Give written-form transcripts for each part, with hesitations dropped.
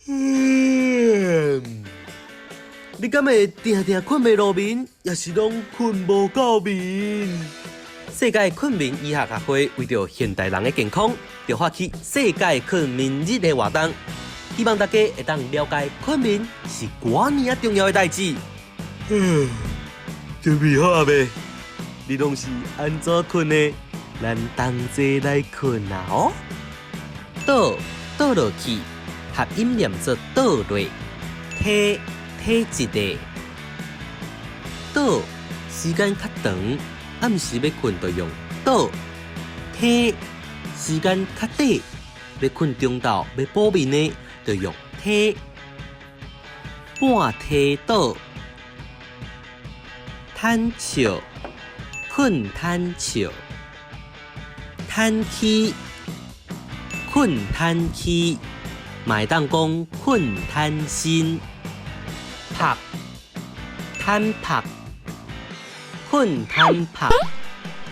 你敢會定定睏袂落眠，抑是攏睏無夠眠？世界睏眠醫學學會為著現代人的健康，就發起世界睏眠日的活動，希望大家會當了解睏眠是偌爾仔重要的代誌。準備好啊未？你攏是按怎睏的？咱同齊來睏啊！哦，倒倒落去，合音念做倒落，體體質的倒，時間較長，暗時欲睏就用倒；體時間較短，欲睏中晝欲補眠的就用體。半體倒，坦笑，睏坦笑，坦氣，睏坦氣，嘛會當講睏坦身。曝，坦曝，睏坦曝，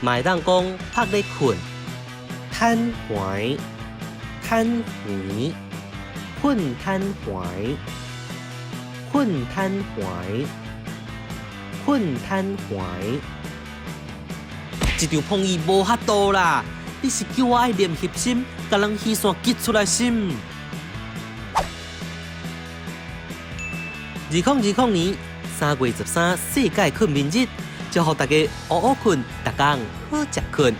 嘛會當講曝咧睏。坦懷，坦懷，睏坦懷，睏坦懷，睏坦懷。這場碰椅無法度啦！你是叫我愛練翕心，共人魚線結出來心？2020年3月13世界睏眠日，祝福大家烏烏睏，逐工好食睏。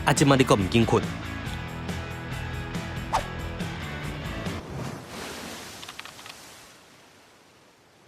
啊，這擺你閣毋緊睏？